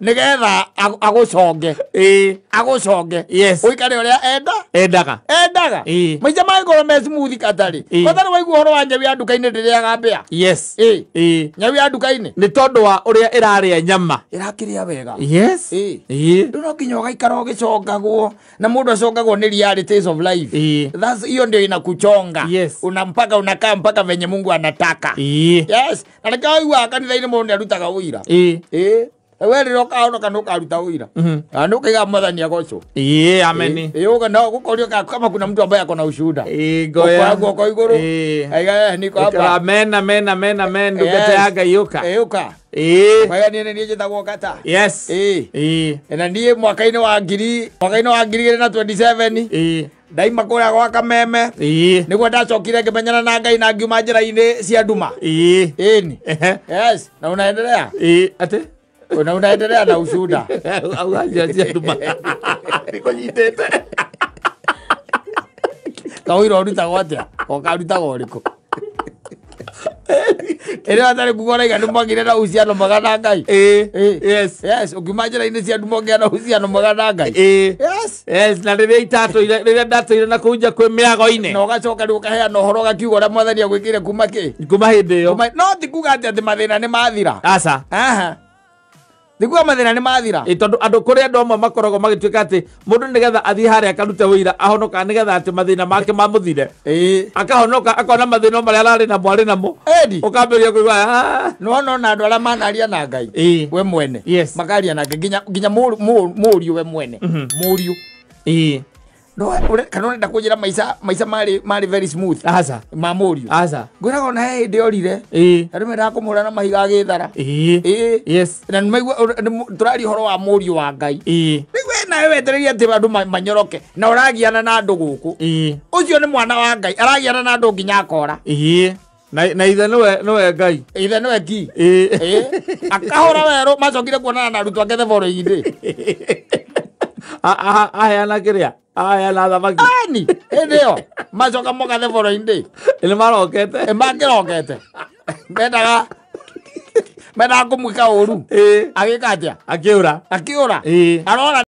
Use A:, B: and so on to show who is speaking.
A: Nigetha agũconge. Agũconge.
B: Yes.
A: Ũikare ũrĩa enda.
B: Endaga.
A: Endaga.
B: Ĩĩ.
A: Maica mangĩkorwo me smooth katarĩ.
B: Ĩĩ.
A: Kwanza nĩ waigua ũhoro wa nyau ya nduka-inĩ ndĩrĩaga mbĩa.
B: Yes.
A: Ĩĩ.
B: Ĩĩ.
A: Nyau ya nduka-inĩ.
B: Nĩ tondũ wa ũrĩa ĩrarĩa nyama.
A: Ĩrakĩrĩa wega.
B: Yes.
A: Ĩĩ.
B: Ĩĩ.
A: Rĩu no nginya ũgaikara ũgĩcongagwo na mũndũ acongagwo nĩ realities of life.
B: Ĩĩ.
A: That's hiyo ndio inakuchonga.
B: Yes.
A: Una mpaka unakaa mpaka venye Mungu anataka.
B: Ĩĩ.
A: Yes. Na nĩkĩo waiguaga kanitha-inĩ mũndũ nĩarutaga ũira.
B: Ĩĩ.
A: Ĩĩ. We rĩrĩa ũkahonoka nĩũkaruta ũira. Na nĩũkaiga Mwathani agocwo.
B: Ĩĩ, ameni.
A: Ĩĩ, ũga no gũkorio kama kuna mtu ambaye ako na ushuhuda.
B: Ĩĩ, ngoya.
A: Ũkoya guoko igũrũ.
B: Ĩĩ.
A: Aiga niko hapa.
B: Amen, amen, amen, amen. Ndungata ya Ngai yũka.
A: Ĩĩ, ũka.
B: Ĩĩ.
A: Kwaya niĩ nĩ niĩ njĩtagwo Kata.
B: Yes.
A: Ĩĩ.
B: Ĩĩ.
A: Na niĩ mwaka-inĩ wa ngiri mwaka-inĩ wa 2027
B: Ĩĩ.
A: ndaima kũrĩa gwa Kameme
B: Ĩĩ.
A: nĩguo ndacokire ngĩmenyana na Ngai na ngiuma njĩra-inĩ cia nduma.
B: Ĩĩ.
A: Ĩni.
B: Ehe.
A: Yes, na unaendelea?
B: Ĩĩ, atĩ?
A: Na unaendelea na ushuhuda.
B: Auga njĩra cia nduma. Nĩkũnyitĩte.
A: Kawĩra ũrutagwo atĩa? Ũkarutagwo ũrĩkũ? Ĩrĩa atarĩ kuga ũraiga nĩ mwagire na uhusiano mwega na Ngai.
B: Ĩĩ.
A: Ĩĩ.
B: Yes.
A: Yes, ũkiuma njĩra-inĩ cia nduma ũngĩa na uhusiano mwega na Ngai.
B: Ĩĩ.
A: Yes.
B: Yes, na rĩrĩa itatũire rĩrĩa ndatũire na kũu nja kwĩ mĩago-inĩ.
A: Na ũgacoka rĩu ũkaheana ũhoro ũgakiuga ũrĩa Mwathani agwĩkĩire kuma kĩ?
B: Kuma hĩndĩ ĩyo.
A: No ti kuga atĩ atĩ mathĩna nĩ mathira.
B: Aca.
A: Aha. Ti kuga mathĩna nĩ mathira.
B: Ĩ tondũ andũ kũrĩ andũ amwe makoragwo magĩtuĩka atĩ mũndũ nĩgetha athiĩ harĩa akarute ũira ahonoka nĩgetha atĩ mathĩna make mamũthire.
A: Ĩĩ.
B: Akahonoka akona mathĩna marĩa ararĩ namo arĩ namo.
A: Edi.
B: Ũkambĩrĩria kũigua "Ah."
A: Nĩwona ona andũ arĩa manaria na Ngai.
B: Ĩĩ.
A: We mwene.
B: Yes.
A: Makaria nake nginya nginya mũriũ we mwene. Mũriũ.
B: Ĩĩ.
A: No kana ũrenda kũnjĩra maica maica marĩ marĩ very smooth.
B: Aca.
A: Ma mũriũ.
B: Aca.
A: Ngwĩraga ona he hĩndĩ orire.
B: Ĩĩ.
A: Andũ mendaga kũmũhũra na mahiga agĩthara.
B: Ĩĩ.
A: Ĩĩ.
B: Yes.
A: Na nĩmaigua tũraria ũhoro wa mũriũ wa Ngai.
B: Ĩĩ.
A: Rĩu we nawe wetereire atĩ andũ manyoroke na ũragiana na andũ gũkũ.
B: Ĩĩ.
A: Ũcio nĩ mwana wa Ngai aragiana na andũ nginya akora.
B: Ĩĩ. Na ithe nĩwe nĩwe Ngai.
A: Ithe nĩwe ki.
B: Ĩĩ.
A: Ĩĩ. Akahũra werũ macokire kuonana na arutwo ake the following day.
B: Aheana kĩrĩa? Aheana thamaki.
A: Ani hĩndĩ ĩyo macoka moka the following day.
B: Nĩ marokete.
A: Ĩ mangĩrokete. Mendaga mendaga kũmwĩka ũru.
B: Ĩĩ.
A: Agĩka atĩa?
B: Akĩũra.
A: Akĩũra.
B: Ĩĩ.
A: Arora.